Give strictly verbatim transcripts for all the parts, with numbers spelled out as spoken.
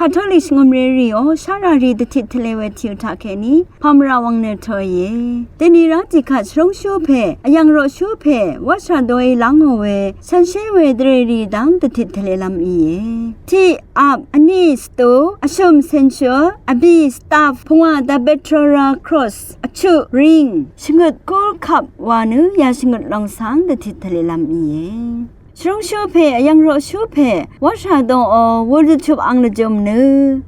Katolik shvngø̀mré rìò shárà rì dvtit tvlē we tìò taqkèní pàmvrà wvng nø tø̀ìe. Dèni rá tiqkvt shvrúngshú pè, vyv̀ng roqshú pè, wvtshà doí lángò we shànshér we dvrèrì dv́ng dvtit tvlēlv́m íe. Tiq, ap, vní, stú, vshø̀m, censure, vbì, staff, pungwà, the Betrora Cross, vchuq, ring, shvngøt kúl kvp wa nø yà shvngøt lòng svng dvtit tvlēlv́m íe. Shvrúngshú pè, vyv̀ng roqshú pè, wvtshà doò wūl dvchup ang lvjø̀m nø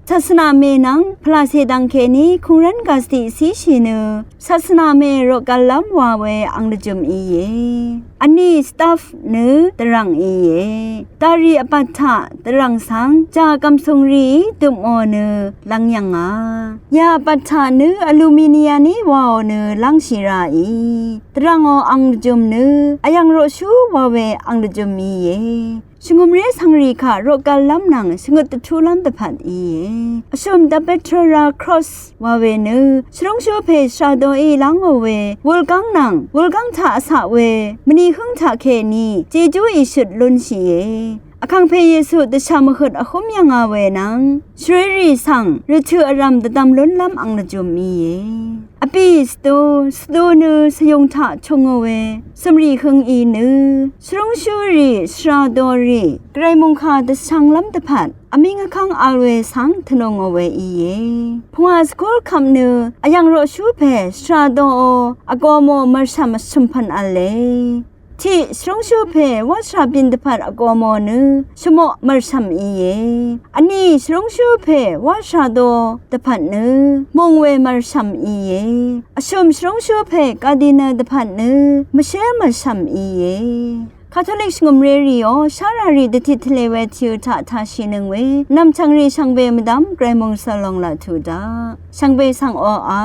sasvnà mè nvng pvlàcè dvngkèní kùngrv́n gàcì císhì nø sasvnà mè roqgvllv́m wa we ang lvjø̀m íe. Vní, staff nø dvrv̀ng íe. Darì vbat taq dvrv̀ng svng jà gv̀msùng rìí døpmò nø lvng yv̀ngà. Yà vbat taq nø aluminium í waò nø lv́ngshì ràì. Dvrv̀ngò ang lvjø̀m nø vyv̀ng roqshú wa we ang lvjø̀m íe. Shvngø̀mré svngrì kaq roqgvllv́m nvng shvngøt dvtúlv́m dvpvt íe. Vshø̀m, the Betrora Cross wa we nø shvrúngshú pè shvrà doí lángò we wulgáng nvng wulgáng taq vcaq we mvnihǿng taqkèní jejú ìshøt lúnshìe. Vkàngpè Yesu dvshà mvhøt vhúm yv̀ngà we nvng shvrérì svng rvtø̀ vrv̀m dvdvm lúnlv́m ang lvjø̀m íe. Vbì, stú, stú nø svyùng taq chungò we cø̀mrì høng í nø shvrúngshúrì, shvrà dorì, gvray mòngkà dvshanglv́m dvpvt vmíng vkv́ng vl we svng tvlùngò we íe. Pungwà, skul kvp nø vyv̀ng roqshú pè shvrà doò vgō mò mv̀rshv̀m shø̀mpv̀n v̄le. Tiq, shvrúngshú pè wvtshà bìn dvpvt vgō mò nø shvmoq mv̀rshv̀m íe. Vní, shvrúngshú pè wvtshà do dvpvt nø mùng we mv̀rshv̀m íe. Vshø̀m, shvrúngshú pè gàdinø dvpvt nø mvshér mv̀rshv̀m íe. Katolik shvngø̀mré rìò shárà rì dvtit tvlē we tìò taq tashìnøng we nv̀mchv̀ngrì shvngbe mvdv́m gvray mòngsvl lòng laq tuq daq. Shvngbe svng oqà